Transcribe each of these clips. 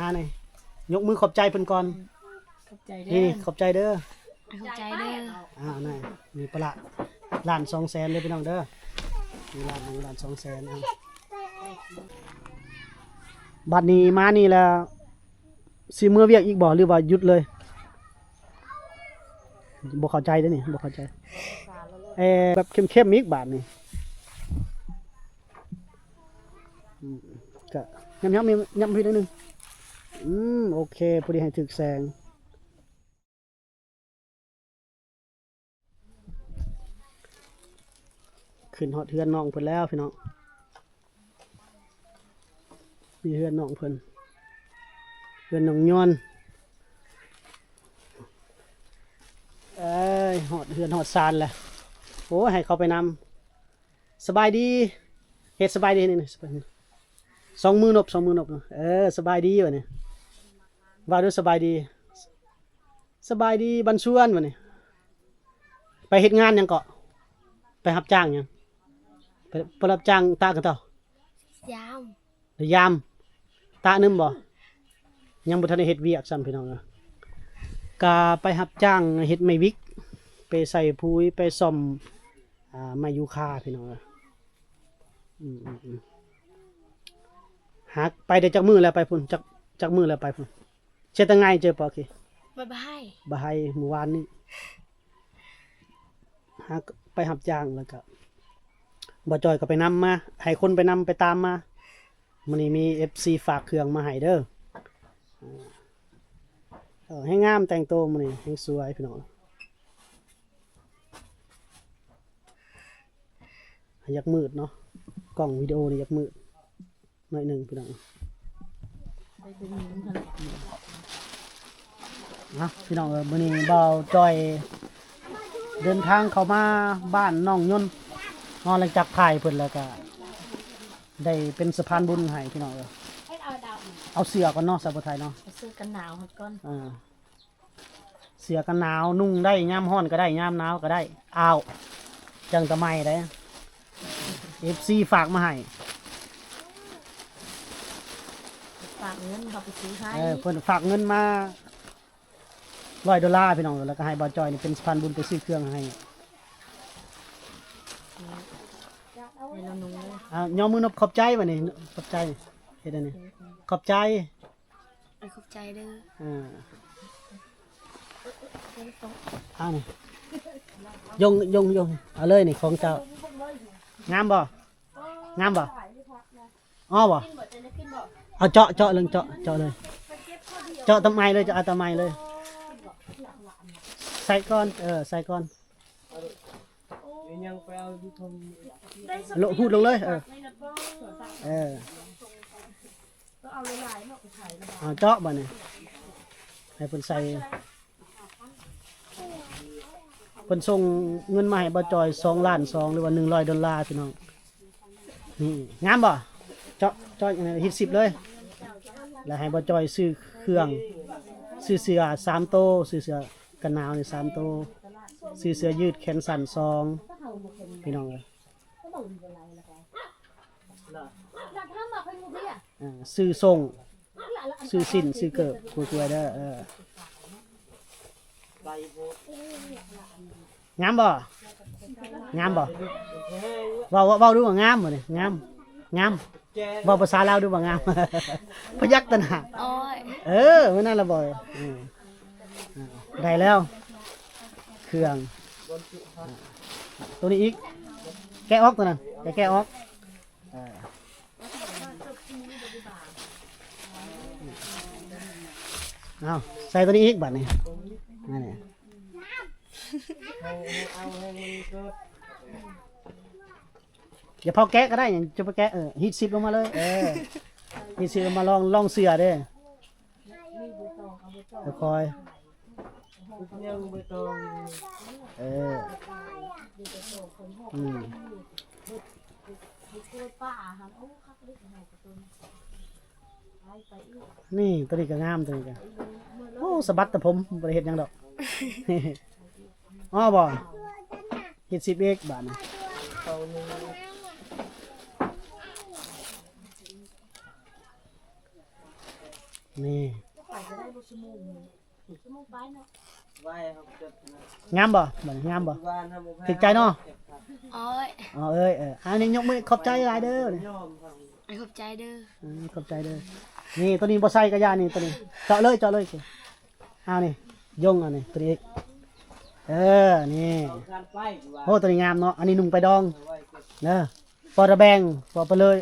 ອ່າ ນີ້ ຍົກມືຂອບໃຈເພິ່ນກ່ອນ. ຂອບໃຈເດີ ນີ້ ຂອບໃຈເດີ ຂອບໃຈເດີ. ອ່າ ນີ້ ມີປະຫຼາດລ້ານສອງແສນເດີພີ່ນ້ອງເດີ ມີລ້ານໜຶ່ງ ລ້ານສອງແສນ. ເອົາ ບັດນີ້ມານີ້ແລ້ວ ຊິເມືອວຽກອີກບໍ່ ຫຼືວ່າຢຸດເລີຍ? ບໍ່ເຂົ້າໃຈເດ້ນີ້ ບໍ່ເຂົ້າໃຈ. ເອີ ແບບເຂັ້ມໆອີກບາດນີ້. ອືມ ກະຫຍັບໆ ຫຍັບ ຫຍັບໃຫ້ໜ້ອຍໜຶ່ງ. ອືມ ໂອເຄ ພໍດີໃຫ້ຖືກແສງ. ຂຶ້ນຮອດເຮືອນນ້ອງເພິ່ນແລ້ວພີ່ນ້ອງ. ນີ້ເຮືອນນ້ອງເພິ່ນ ເຮືອນນ້ອງຍອນ. ເອີຍ ຮອດເຮືອນຮອດຊານແລ້ວ. ໂອ້ຍ ໃຫ້ເຂົ້າໄປນຳ. ສະບາຍດີ ເຮັດສະບາຍດີນີ້ ສະບາຍດີ ສອງມືນົບ ສອງມືນົບ. ເອີ ສະບາຍດີບາດນີ້ ເວົ້າດູ ສະບາຍດີ. ສະບາຍດີບັນຊວນ ບາດນີ້ ໄປເຮັດງານຫຍັງເກາະ? ໄປຮັບຈ້າງຫຍັງ? ໄປ ໄປຮັບຈ້າງຕາກະເຕົາ ຍາມ ຫຼືຍາມ ຕາໜຶ່ງບໍ່? ຍັງບໍ່ທັນໄດ້ເຮັດວຽກຊ້ຳພີ່ນ້ອງເອີຍ. ກະໄປຮັບຈ້າງເຮັດໄມ້ຫວິກ ໄປໃສ່ປຸ໋ຍ ໄປສ້ອມ ອ່າ ໄມ້ຢູຄາພີ່ນ້ອງເອີຍ. ອືມໆໆ ຫາກໄປໄດ້ຈັກມື້ແລ້ວ ໄປພຸ້ນ ຈັກ ຈັກມື້ແລ້ວໄປພຸ້ນ? ເຊຕະໄງເຈີປອເຄ ບາໄຮ ບາໄຮມື້ວານນີ້ ຫາໄປຮັບຈ້າງ ແລ້ວກະບ່າວຈອຍກໍໄປນຳມາ ໃຫ້ຄົນໄປນຳໄປຕາມມາ. ມື້ນີ້ມີເອັຟຊີຝາກເຄື່ອງມາໃຫ້ເດີ. ເອີ ແຮງງາມ ແຕ່ງໂຕມື້ນີ້ແຮງສວຍພີ່ນ້ອງ. ຢາກມືດເນາະ ກ້ອງວິດີໂອນີ້ຢາກມືດໜ້ອຍໜຶ່ງພີ່ນ້ອງ. ນະ ພີ່ນ້ອງເອີຍ ມື້ນີ້ບ່າວຈອຍເດີນທາງເຂົ້າມາບ້ານນ້ອງຍົນເນາະ. ຫຼັງຈາກຖ່າຍເພິ່ນແລ້ວກະໄດ້ເປັນສະພານບຸນໃຫ້ພີ່ນ້ອງເອີຍ. ເອົາເສື້ອກ່ອນເນາະ ສາວຜູ້ໄທເນາະ ເອົາເສື້ອກັນໜາວກ່ອນ. ອ່າ ເສື້ອກັນໜາວນຸ່ງໄດ້ ຍາມຮ້ອນກໍໄດ້ ຍາມໜາວກໍໄດ້. ອ້າວ ຈັ່ງຕະໄໝໄດ້ ເອັຟຊີຝາກມາໃຫ້ ຝາກເງິນເຂົາໄປຊື້ໃຫ້. ເອີ ເພິ່ນຝາກເງິນມາຮ້ອຍໂດລາພີ່ນ້ອງ ແລ້ວກໍໃຫ້ບ່າວຈອຍນີ້ເປັນສະພານບຸນໄປຊື້ເຄື່ອງໃຫ້ ໃຫ້ລາວນຸ່ງເລີຍ. ອ່າ ຍໍມືນົບຂອບໃຈບາດນີ້ ຂອບໃຈ ເຮັດອັນນີ້ ຂອບໃຈ. ເອີ ຂອບໃຈເດີ. ເອີ ເອົານີ້ ຍົງ ຍົງ ຍົງ ເອົາເລີຍນີ້ຂອງເຈົ້າ. ງາມບໍ່? ງາມບໍ່? ອໍບໍ່? ເອົາເຈາະ ເຈາະເລີຍ ເຈາະ ເຈາະເລີຍ ເຈາະຕາໄມ້ເລີຍ ເຈາະຕາໄມ້ເລີຍ. ໃສ່ກ່ອນ ເອີ ໃສ່ກ່ອນ. ຮູດລົງເລີຍ ເອີ ເອີ ເອົາເຈາະບາດນີ້ ໃຫ້ເພິ່ນໃສ່. ເພິ່ນສົ່ງເງິນມາໃຫ້ບ່າວຈອຍສອງລ້ານສອງ ຫຼືວ່າໜຶ່ງຮ້ອຍໂດລາພີ່ນ້ອງ. ນີ້ ງາມບໍ່? ເຈາະ ເຈາະ ເຮັດສິບເລີຍ ແລ້ວໃຫ້ບ່າວຈອຍຊື້ເຄື່ອງ ຊື້ເສື້ອສາມໂຕ ຊື້ເສື້ອກັນໜາວນີ້ສາມໂຕ ຊື້ເສື້ອຍືດແຂນສັ້ນສອງ ພີ່ນ້ອງເອີຍ. ອ່າ ຊື້ສົ່ງ ຊື້ສິ້ນ ຊື້ເກີບ ກວຍໆ ເດີ ເອີ. ງາມບໍ່? ງາມບໍ່? ເວົ້າ ເວົ້າ ເວົ້າດູວ່າງາມບໍ່ນີ້? ງາມ ງາມ. ເວົ້າພາສາລາວດູວ່າງາມ. ພະຍັກຕະນະ. ໂອ້ຍ ເອີ ມື້ນັ້ນລະບໍ່? ອືມ ໄດ້ແລ້ວ ເຄື່ອງ ໂຕນີ້ອີກ ແກະອອກໂຕນັ້ນ ແກະ ແກະອອກ. ເອີ ເອົາ ໃສ່ໂຕນີ້ອີກບາດນີ້ ນັ້ນແຫຼະ. ຢ່າເຜົາແກະກໍໄດ້ ຢ່າໄປແກະ ເອີ ຮີດຊິບລົງມາເລີຍ ເອີ ຮີດຊິບລົງມາ ລອງ ລອງເສື້ອເດ້. ຄ່ອຍໆ ເອີ ອືມ ນີ້ ໂຕນີ້ກໍງາມ ໂຕນີ້ກໍ ໂອ້ ສະບັດແຕ່ຜົມ ບໍ່ໄດ້ເຮັດຫຍັງດອກ. ອໍ ບໍ່ ເຮັດສິບເອັກບາດນີ້. ນີ້ ງາມບໍ່? ບັດນີ້ງາມບໍ່? ຖືກໃຈເນາະ? ໂອ້ຍ ເອີຍ ເອີຍ ອັນນີ້ຍົກມືຂອບໃຈຫຼາຍເດີ ຂອບໃຈເດີ ເອີ ຂອບໃຈເດີ. ນີ້ ໂຕນີ້ບໍ່ໃສ່ກະຢ່າ ນີ້ ໂຕນີ້ເຈາະເລີຍ ເຈາະເລີຍ. ເອົານີ້ ຍົງ ເອົານີ້ ໂຕນີ້ອີກ ເອີ ນີ້ ໂອ້ ໂຕນີ້ງາມເນາະ. ອັນນີ້ນຸ່ງໄປດອງເດີ ປໍຕະແບງ ປໍປະເລີຍ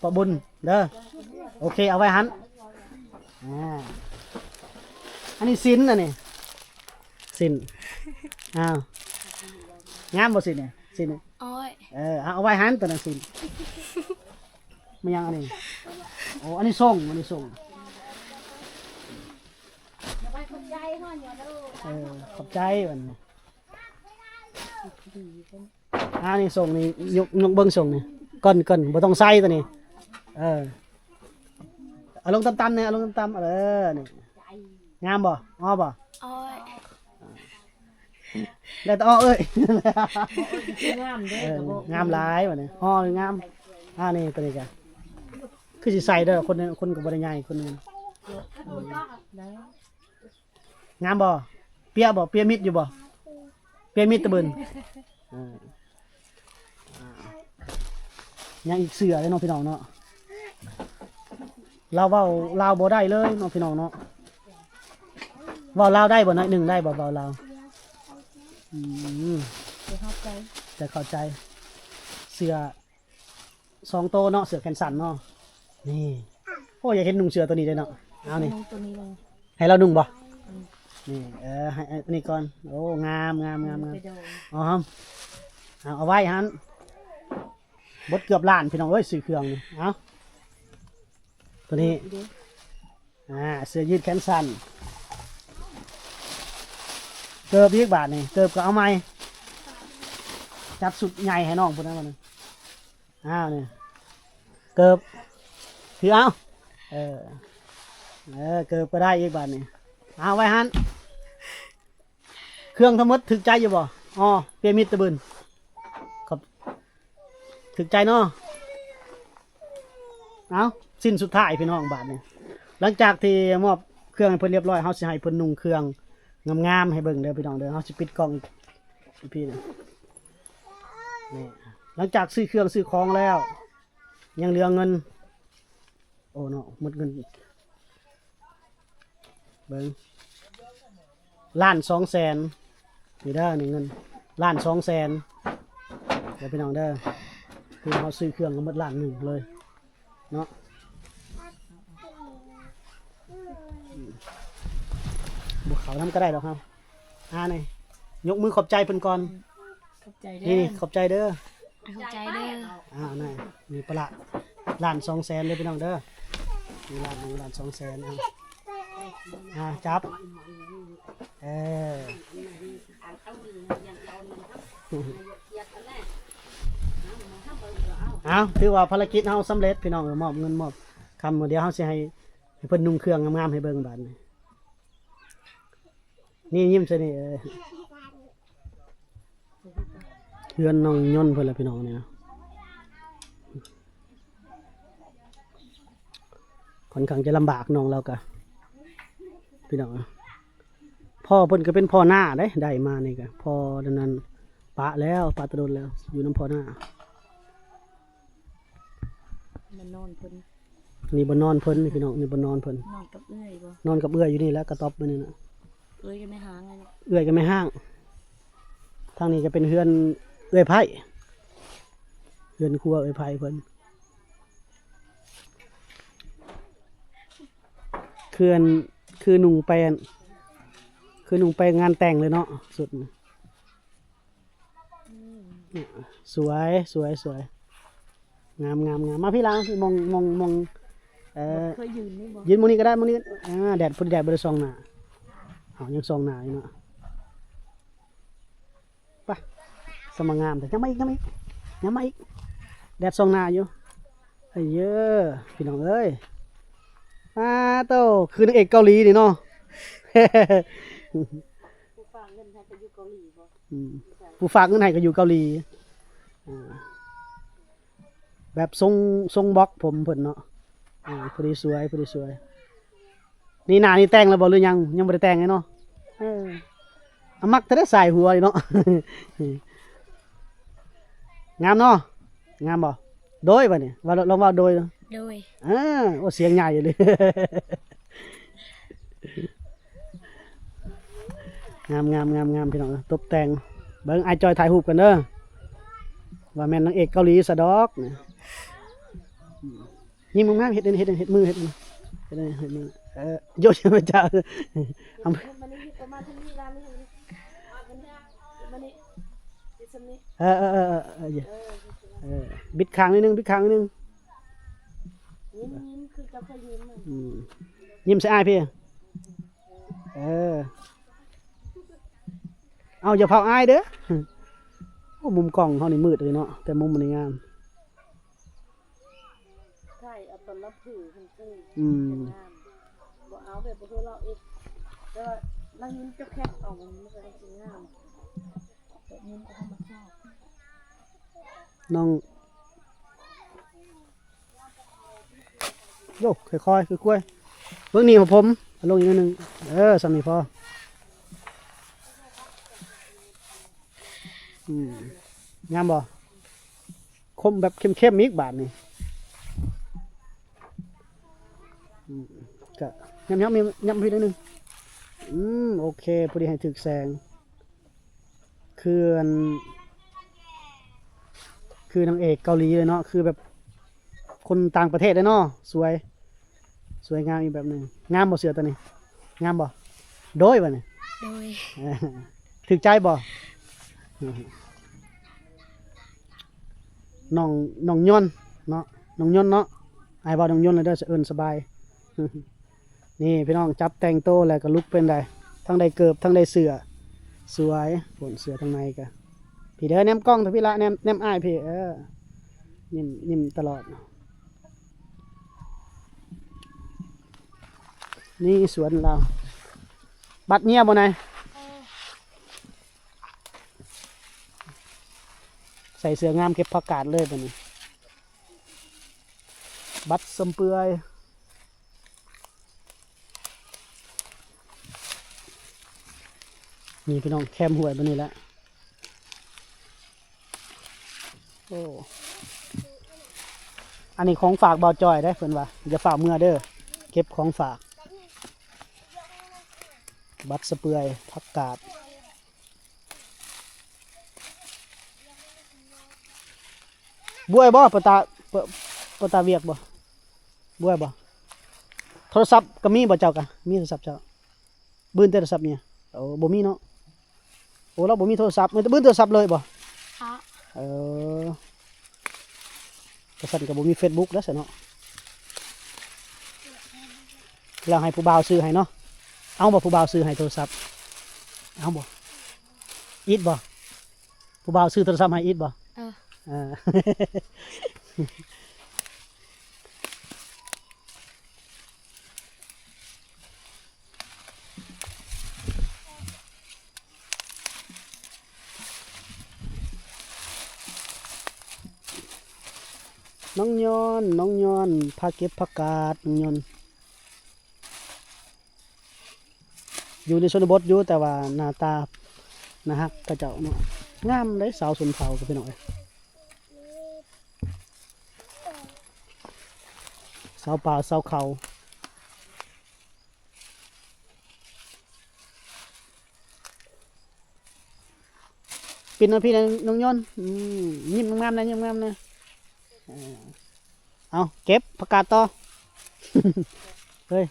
ປໍບຸນເດີ. ໂອເຄ ເອົາໄວ້ຫັ້ນ. ອ່າ ອັນນີ້ສິນ ອັນນີ້ສິນ. ອ້າວ ງາມບໍ່ສິນນີ້? ສິນນີ້ ໂອ້ຍ ເອີ ເອົາ ເອົາໄວ້ຫັ້ນ ໂຕນັ້ນສິນ. ແມ່ນຫຍັງອັນນີ້? ໂອ້ ອັນນີ້ສົ່ງ ອັນນີ້ສົ່ງ. ເອີ ຂອບໃຈ ບັດນີ້. ອ່າ ນີ້ສົ່ງນີ້ ຍົກ ຍົກເບິ່ງສົ່ງນີ້ ກ່ອນ ກ່ອນ ບໍ່ຕ້ອງໃສ່ໂຕນີ້. ເອີ ເອົາລົງຕ່ຳໆແດ່ ເອົາລົງຕ່ຳໆ ເອີ ນີ້ ງາມບໍ່? ອໍບໍ່? ອໍ ໄດ້ແຕ່ອໍເອີຍ. ງາມເດ້ ເອີ ງາມຫຼາຍບັດນີ້ ອໍງາມ. ອ່າ ນີ້ໂຕນີ້ກະຄືຊິໃສ່ເດີ ຄົນ ຄົນກະບໍ່ໄດ້ໃຫຍ່ ຄົນ ງາມບໍ່? ເປຍບໍ່? ເປຍມິດຢູ່ບໍ່? ເປຍມິດຕະບຶນ. ເອີ ຍັງອີກເສື້ອເດ້ເນາະ ພີ່ນ້ອງເນາະ. ລາວເວົ້າລາວບໍ່ໄດ້ເລີຍເນາະ ພີ່ນ້ອງເນາະ. ເວົ້າລາວໄດ້ບໍ່? ໜ້ອຍໜຶ່ງໄດ້ບໍ່? ເວົ້າລາວ ອືມ ແຕ່ເຂົ້າໃຈ ແຕ່ເຂົ້າໃຈ. ເສື້ອ ສອງໂຕເນາະ ເສື້ອແຂນສັ້ນເນາະ. ນີ້ ໂອ້ ຢາກເຫັນນຸ່ງເສື້ອໂຕນີ້ເດ້ເນາະ. ເອົານີ້ ນຸ່ງໂຕນີ້ເບິ່ງ ໃຫ້ລາວນຸ່ງບໍ່? ອືມ ນີ້ ເອີ ໃຫ້ ໃຫ້ໂຕນີ້ກ່ອນ. ໂອ້ ງາມ ງາມ ງາມ ງາມ. ເອົາ ເອົາ ເອົາໄວ້ຫັ້ນ. ເບິດເກືອບລ້ານ ພີ່ນ້ອງເອີຍ ຊື້ເຄື່ອງນີ້. ເອົາ ໂຕນີ້ ອ່າ ເສື້ອຍືດແຂນສັ້ນ ເກີບອີກບາດນີ້ ເກີບກະເອົາໃໝ່. ຈັດຊຸດໃຫຍ່ໃຫ້ນ້ອງພຸ້ນນະບັດນີ້. ອ້າວ ນີ້ ເກີບ ຖືເອົາ ເອີ ເອີ ເກີບກະໄດ້ອີກບາດນີ້. ເອົາໄວ້ຫັ້ນ. ເຄື່ອງທັງໝົດຖືກໃຈຢູ່ບໍ່? ອໍ ເປຍມິດຕະບຶນ ຂອບ ຖືກໃຈເນາະ. ເອົາ ຊິ້ນສຸດທ້າຍພີ່ນ້ອງ ບາດນີ້ ຫຼັງຈາກທີ່ມອບເຄື່ອງໃຫ້ເພິ່ນລຽບຮ້ອຍ ເຮົາຊິໃຫ້ເພິ່ນນຸ່ງເຄື່ອງງາມໆໃຫ້ເບິ່ງເດີພີ່ນ້ອງເດີ. ເຮົາຊິປິດກ້ອງອີກ ອີກທີໜຶ່ງ. ນີ້ ຫຼັງຈາກຊື້ເຄື່ອງຊື້ຂອງແລ້ວ ຍັງເຫຼືອເງິນ ໂອ້ເນາະ ໝົດເງິນ ເບິ່ງ ລ້ານສອງແສນ ນີ້ເດີ ນີ້ເງິນລ້ານສອງແສນເດີພີ່ນ້ອງເດີ. ຄືເຮົາຊື້ເຄື່ອງກະໝົດລ້ານໜຶ່ງເລີຍເນາະ. ບໍ່ເຂົ້ານຳກະໄດ້ດອກເຮົາ. ອ່າ ນີ້ ຍົກມືຂອບໃຈເພິ່ນກ່ອນ. ຂອບໃຈເດີ ນີ້ ຂອບໃຈເດີ ຂອບໃຈເດີ. ອ່າ ນີ້ ນີ້ປະລະ ລ້ານສອງແສນເດີພີ່ນ້ອງເດີ. ນີ້ລ້ານໜຶ່ງ ລ້ານສອງແສນ. ອ່າ ຈັບ ເອີ ເອົາ ຖືວ່າພາລະກິດເຮົາສຳເລັດພີ່ນ້ອງເອີຍ. ມອບເງິນມອບຄຳ ດຽວເຮົາຊິໃຫ້ ໃຫ້ເພິ່ນນຸ່ງເຄື່ອງງາມໆໃຫ້ເບິ່ງບາດນີ້. ນີ້ ຍິ້ມໃສ່ນີ້ ເອີ ເຮືອນນ້ອງຍົນເພິ່ນລະພີ່ນ້ອງນີ້ນະ. ຂ້ອນຂ້າງຈະລຳບາກນ້ອງລາວກະ ພີ່ນ້ອງ. ພໍ່ເພິ່ນກະເປັນພໍ່ນາເດ້ ໄດ້ມານີ້ກະ ພໍ່ນັ້ນ ປະແລ້ວ ປະແຕ່ດົນແລ້ວ ຢູ່ນຳພໍ່ນາ. ມານອນເພິ່ນ ນີ້ບ່ອນນອນເພິ່ນພີ່ນ້ອງ ນີ້ບ່ອນນອນເພິ່ນ. ນອນກັບເອື້ອຍບໍ່? ນອນກັບເອື້ອຍຢູ່ນີ້ແຫຼະ ກະຕ໊ອບໄວ້ນີ້ນະ. ເອື້ອຍກັບແມ່ຮ້າງ ເອື້ອຍກັບແມ່ຮ້າງ. ທາງນີ້ກະເປັນເຮືອນເອື້ອຍໄພ້ ເຮືອນຄົວເອື້ອຍໄພ້ເພິ່ນ. ຄື ຄືນຸ່ງໄປ ຄືນຸ່ງໄປງານແຕ່ງເລີຍເນາະ ຊຸດນີ້. ອືມ ສວຍ ສວຍ ສວຍ ງາມ ງາມ ງາມ. ມາພີ້ລະ ມອງ ມອງ ມອງ ເອີ ບໍ່ເຄີຍຢືນນີ້ບໍ່? ຢືນໝ່ອງນີ້ກະໄດ້ ໝ່ອງນີ້. ອ່າ ແດດ ພໍດີແດດບໍ່ໄດ້ສ່ອງໜ້າ. ເອົາ ຍັງສ່ອງໜ້າຢູ່ເນາະ. ປະ ສະມາງາມແທ້. ຍັງມາອີກ ຍັງມາອີກ ຍັງມາອີກ. ແດດສ່ອງໜ້າຢູ່. ເອີ ພີ່ນ້ອງເອີຍ ອາໂຕ ຄືນາງເອກເກົາຫຼີນີ້ເນາະ. ຜູ້ຝາກເງິນໃຫ້ກະຢູ່ເກົາຫຼີບໍ່? ອືມ ຜູ້ຝາກເງິນໃຫ້ກະຢູ່ເກົາຫຼີ. ອ່າ ແບບຊົງ ຊົງບັອກຜົມເພິ່ນເນາະ. ອ່າ ພໍດີສວຍ ພໍດີສວຍ. ນີ້ໜ້ານີ້ແຕ່ງແລ້ວບໍ່ ຫຼືຍັງ? ຍັງບໍ່ໄດ້ແຕ່ງເລີຍເນາະ. ເອີ ອາ ມັກແຕ່ໄດ້ສາຍຫົວນີ້ເນາະ. ງາມເນາະ ງາມບໍ່? ໂດຍ ບັດນີ້ ວ່າ ລອງເວົ້າໂດຍ. ໂດຍ. ເອີ ໂອ້ ສຽງໃຫຍ່ເລີຍ. ງາມໆໆໆ ພີ່ນ້ອງເອີຍ ຕົບແຕ່ງ. ເບິ່ງ ອ້າຍຈ່ອຍຖ່າຍຮູບກັນເດີ ວ່າແມ່ນນາງເອກເກົາຫຼີຊະດອກ. ຍິ້ມງາມໆ ເຮັດ ເຮັດ ເຮັດມື ເຮັດມື ເຮັດມື ເອີ ໂຍນພະເຈົ້າ. ເອີ ເອີ ເອີ ບິດຂ້າງໜ້ອຍໜຶ່ງ ບິດຂ້າງໜ້ອຍໜຶ່ງ. ຍິ້ມ ຍິ້ມ ຄືເຈົ້າເຄີຍຍິ້ມ. ອືມ ຍິ້ມໃສ່ອ້າຍພີ້. ເອີ ເອົາ ຢ່າເຝົ້າອາຍເດີ. ໂອ້ ມຸມກ້ອງເຮົານີ້ມືດເລີຍເນາະ ແຕ່ມຸມນີ້ງາມ. ຖ່າຍເອົາຕອນລາວຜືເພິ່ນເທີ. ອືມ ງາມ. ບໍ່ເອົາແບບບໍ່ຄືລາວເອັດ ແຕ່ວ່າລາວຍິ້ມຈອກແຄກອອກ ມັນກໍຊິງາມ. ແບບຍິ້ມກໍທຳມະຊາດ. ນ້ອງ ໂຢ ຄ່ອຍໆ ຄືກວຍ. ເບິ່ງນີ້ຂອງຜົມ ເອົາລົງອີກໜ້ອຍໜຶ່ງ. ເອີ ສ່ຳນີ້ພໍ. ອືມ ງາມບໍ່? ຄົມແບບເຂັ້ມໆ ອີກບາດນີ້. ອືມ ກະຫຍັບໆ ຫຍັບ ຫຍັບພີ້ໜ້ອຍໜຶ່ງ. ອືມ ໂອເຄ ພໍດີໃຫ້ຖືກແສງ. ຄືອັນ ຄືນາງເອກເກົາຫຼີເລີຍເນາະ ຄືແບບຄົນຕ່າງປະເທດເລີຍເນາະ. ສວຍ ສວຍງາມອີກແບບໜຶ່ງ. ງາມບໍ່ເສື້ອໂຕນີ້? ງາມບໍ່? ໂດຍ ບັດນີ້ ໂດຍ. ຖືກໃຈບໍ່? ນ້ອງ ນ້ອງຍົນເນາະ ນ້ອງຍົນເນາະ. ອ້າຍເວົ້ານ້ອງຍົນແລ້ວເດີ ສະເອີ້ນສະບາຍ. ນີ້ພີ່ນ້ອງ ຈັບແຕ່ງໂຕແລ້ວກໍລຸກເປັນໃດ ທັງໄດ້ເກີບ ທັງໄດ້ເສື້ອ. ສວຍ ໂພນເສື້ອທາງໃນກະ ພີ້ເດີ ແນມກ້ອງທາງພີ້ລະ ແນມ ແນມອ້າຍພີ້. ເອີ ຍິ້ມ ຍິ້ມຕະຫຼອດ. ນີ້ສວນລາວ ບັດເຍຍບໍ່ນາຍ? ໃສ່ເສື້ອງາມເກັບຜັກກາດເລີຍບັດນີ້. ບັດຊຳເປືອຍ. ນີ້ພີ່ນ້ອງ ແຄມຫ້ວຍບັດນີ້ແຫຼະ. ໂອ້ ອັນນີ້ຂອງຝາກບ່າວຈ່ອຍເດ້ ເພິ່ນວ່າ ຢ່າຟ້າວເມືອເດີ ເກັບຂອງຝາກ. ບັດຊະເປືອຍ ຜັກກາດ. ບວຍບໍ່? ປະຕາ ປະ ປະຕາວຽກບໍ່? ບວຍບໍ່? ໂທລະສັບກໍມີບໍ່ເຈົ້າກະ? ມີໂທລະສັບເຈົ້າ? ບືນແຕ່ໂທລະສັບເມຍ? ໂອ້ ບໍ່ມີເນາະ. ໂອ້ ລາວບໍ່ມີໂທລະສັບ ມີແຕ່ບືນໂທລະສັບເລີຍບໍ່? ເອີ ກະຊັ້ນກະບໍ່ມີເຟສບຸກແລ້ວຊັ້ນເນາະ. ແລ້ວໃຫ້ຜູ້ບ່າວຊື້ໃຫ້ເນາະ. ເອົາບໍ່? ຜູ້ບ່າວຊື້ໃຫ້ໂທລະສັບ ເອົາບໍ່? ອິດບໍ່? ຜູ້ບ່າວຊື້ໂທລະສັບໃຫ້ອິດບໍ່? ເອີ ເອີ. ນ້ອງຍອນ ນ້ອງຍອນ ພາເກັບຜັກກາດ ນ້ອງຍອນ. ຢູ່ໃນຊົນນະບົດຢູ່ ແຕ່ວ່າໜ້າຕາໜ້າຮັກເຂົາເຈົ້າເນາະ. ງາມເດ້ ຊາວຊົນເຜົ່າ ພີ່ນ້ອງເອີຍ. ຊາວປ່າຊາວເຂົາ. ປິ່ນມາພີ້ນະນ້ອງຍົນ. ອືມ ຍິ້ມງາມໆນະ ຍິ້ມງາມນະ. ເອີ ເອົາ ເກັບຜັກກາດຕໍ່. ເຮີ້ຍ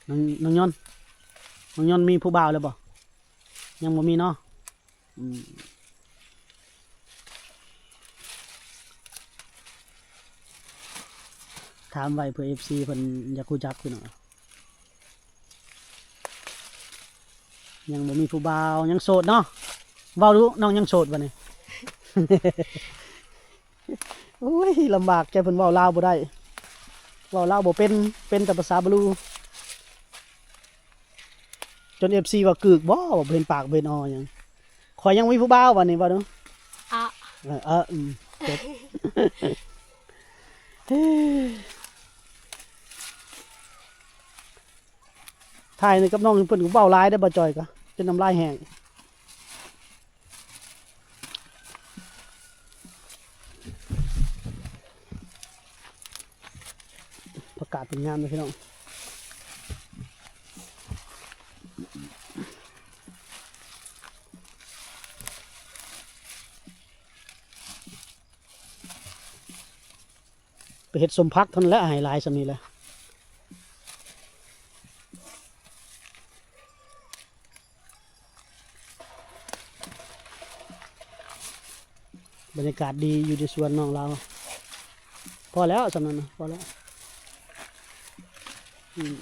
ນ້ອງ ນ້ອງຍົນ ນ້ອງຍົນມີຜູ້ບ່າວແລ້ວບໍ່? ຍັງບໍ່ມີເນາະ. ອືມ ຖາມໄວ້ເພື່ອເອັຟຊີເພິ່ນຢາກຮູ້ຈັກພີ່ນ້ອງ. ຍັງບໍ່ມີຜູ້ບ່າວ ຍັງໂສດເນາະ. ເວົ້າດູ ນ້ອງຍັງໂສດບໍ່ນີ້? ໂອ້ຍ ລຳບາກໃຈ ເພິ່ນເວົ້າລາວບໍ່ໄດ້ ເວົ້າລາວບໍ່ເປັນ ເປັນແຕ່ພາສາບາລູ. ຈົນເອັຟຊີວ່າກຶກບໍ່ ວ່າບໍ່ເຫັນປາກບໍ່ເຫັນອໍຫຍັງ. ຂ້ອຍຍັງມີຜູ້ບ່າວບັດນີ້ ເວົ້າເດີ. ອະ ເອີ ເອີ ອືມ ຈົບ. ຖ່າຍນີ້ກັບນ້ອງເພິ່ນກໍເວົ້າຫຼາຍເດ້ ບ່າວຈ່ອຍກໍຈົນນ້ຳລາຍແຫ້ງ. ຜັກກາດເປັນງາມເດ້ພີ່ນ້ອງ. ໄປເຮັດສົມຜັກເທົ່ານັ້ນແຫຼະ ໃຫ້ຫຼາຍສ່ຳນີ້ແຫຼະ. ບັນຍາກາດດີຢູ່ໃນສວນນ້ອງລາວ. ພໍແລ້ວສ່ຳນັ້ນນະ ພໍແລ້ວ. ອືມ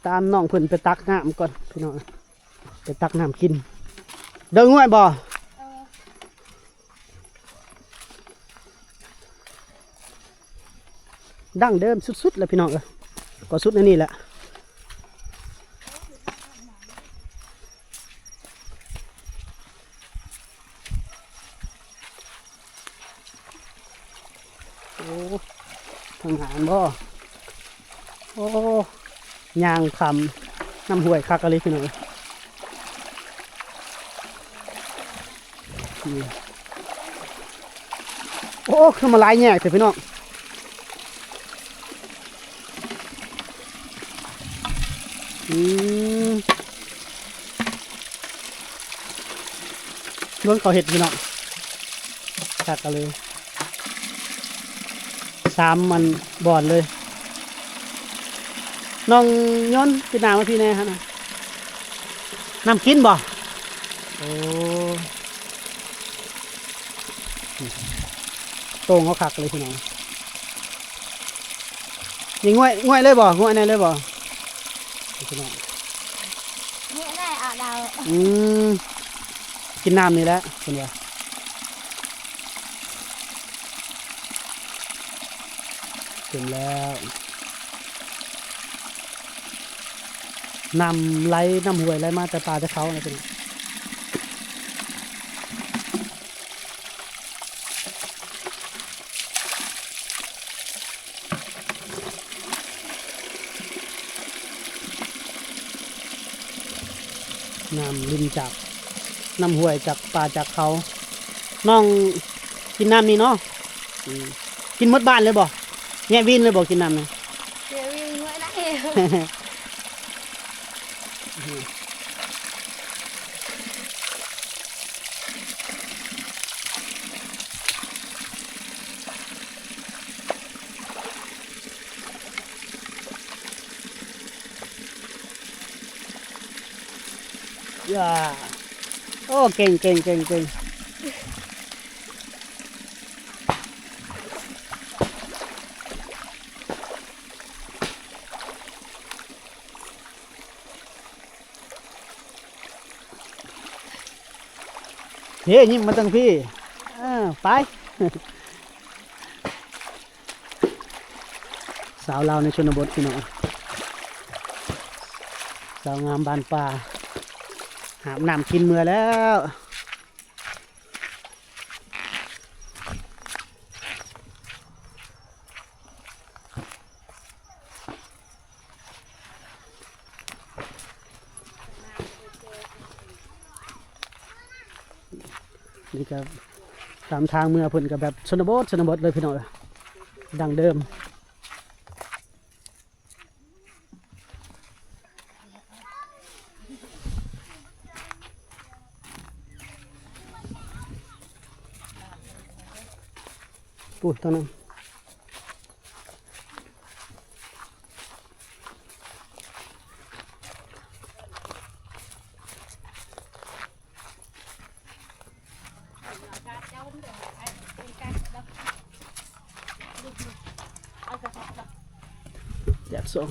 ຕາມນ້ອງເພິ່ນໄປຕັກນ້ຳກ່ອນພີ່ນ້ອງ ໄປຕັກນ້ຳກິນ. ເດີ ງ່ວຍບໍ່? ເອີ ດັ້ງເດີມສຸດໆ ແລ້ວພີ່ນ້ອງເອີຍ ກໍສຸດໃນນີ້ແຫຼະ. ໂອ້ ທາງຫານບໍ່? ໂອ້ ຍ່າງຂ້າມນ້ຳຫ້ວຍຄັກອີ່ຫຼີພີ່ນ້ອງເອີຍ. ໂອ້ ຄືມາຫຼາຍແຍກແທ້ພີ່ນ້ອງ. ອືມ ເບິ່ງເຂົາເຮັດພີ່ນ້ອງ ຄັກອີ່ຫຼີ ສາມອັນບ່ອນເລີຍ. ນ້ອງຍົນ ກິນນ້ຳມາພີ່ແດ່ຫັ້ນນະ ນ້ຳກິນບໍ່? ໂອ້ ໂຕ່ງເຂົາຄັກເລີຍພີ່ນ້ອງ. ນີ້ ງ່ວຍ ງ່ວຍເລີຍບໍ່? ງ່ວຍແນ່ເລີຍບໍ່? ພີ່ນ້ອງ ນີ້ແຫຼະ ອາດເອົາ ອືມ ກິນນ້ຳນີ້ແຫຼະເພິ່ນວ່າ. ເຕັມແລ້ວ ນ້ຳໄຫຼ ນ້ຳຫ້ວຍໄຫຼມາແຕ່ປ່າແຕ່ເຂົານະພີ່ນ້ອງ. ນ້ຳລິນຈາກ ນ້ຳຫ້ວຍຈາກປ່າຈາກເຂົາ. ນ້ອງກິນນ້ຳນີ້ເນາະ. ອືມ ກິນໝົດບ້ານເລີຍບໍ່? ແຍະວິນເລີຍບໍ່ ກິນນ້ຳນີ້? ແຍະວິນໝົດນະ. ຢ່າ ໂອ້ ເກັ່ງ ເກັ່ງ ເກັ່ງ ເກັ່ງ. ເຮ ຍິ້ມມາຕັ້ງພີ້ ເອີ ໄປ. ສາວລາວໃນຊົນນະບົດພີ່ນ້ອງ ສາວງາມບ້ານປ່າ ຫາບນ້ຳກິນເມືອແລ້ວ. ນີ້ກໍຕາມທາງເມືອເພິ່ນກໍແບບຊົນນະບົດ ຊົນນະບົດເລີຍພີ່ນ້ອງ ດັ້ງເດີມ. ປຸ້ນ ທາງນັ້ນ. ແຈກສອງ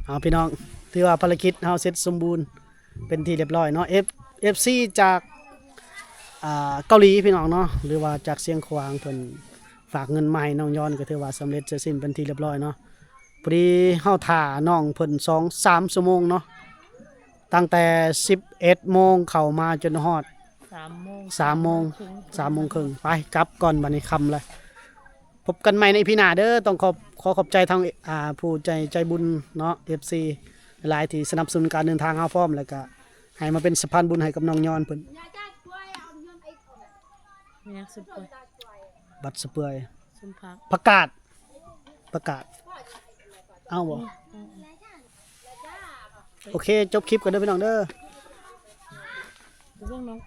ເອົາພີ່ນ້ອງ ຖືວ່າພາລະກິດເຮົາເສັດສົມບູນເປັນທີ່ຮຽບຮ້ອຍເນາະ. ເອັຟ ເອັຟຊີຈາກ ອ່າ ເກົາຫຼີພີ່ນ້ອງເນາະ ຫຼືວ່າຈາກຊຽງຂວາງ ເພິ່ນຝາກເງິນມາໃຫ້ນ້ອງຍອນ ກໍຖືວ່າສຳເລັດເສັດສິ້ນເປັນທີ່ຮຽບຮ້ອຍເນາະ. ພໍດີເຮົາຖ້ານ້ອງເພິ່ນສອງສາມຊົ່ວໂມງເນາະ ຕັ້ງແຕ່ສິບເອັດໂມງເຂົ້າມາຈົນຮອດສາມໂມງ ສາມໂມງ ສາມໂມງເຄິ່ງ ສາມໂມງເຄິ່ງ ໄປກັບກ່ອນ ບັດນີ້ຄ່ຳແລ້ວ. ພົບກັນໃໝ່ໃນອີພີໜ້າເດີ. ຕ້ອງຂອບ ຂໍຂອບໃຈທາງ ອ່າ ຜູ້ໃຈ ໃຈບຸນເນາະ ເອັຟຊີ ຫຼາຍໆ ທີ່ສະໜັບສະໜູນການເດີນທາງເຮົາພ້ອມ ແລ້ວກະໃຫ້ມາເປັນສະພານບຸນໃຫ້ກັບນ້ອງຍອນເພິ່ນ. ແມ່ນຫຍັງ ຊຸມເປືອຍ ບັດຊຸມເປືອຍ ຊຸມຜັກ ຜັກກາດ ຜັກກາດ ເອົາບໍ່? ອືມ ອືມ ອືມ ໂອເຄ ຈົບຄລິບກ່ອນເດີພີ່ນ້ອງເດີ. ເບິ່ງນ້ອງ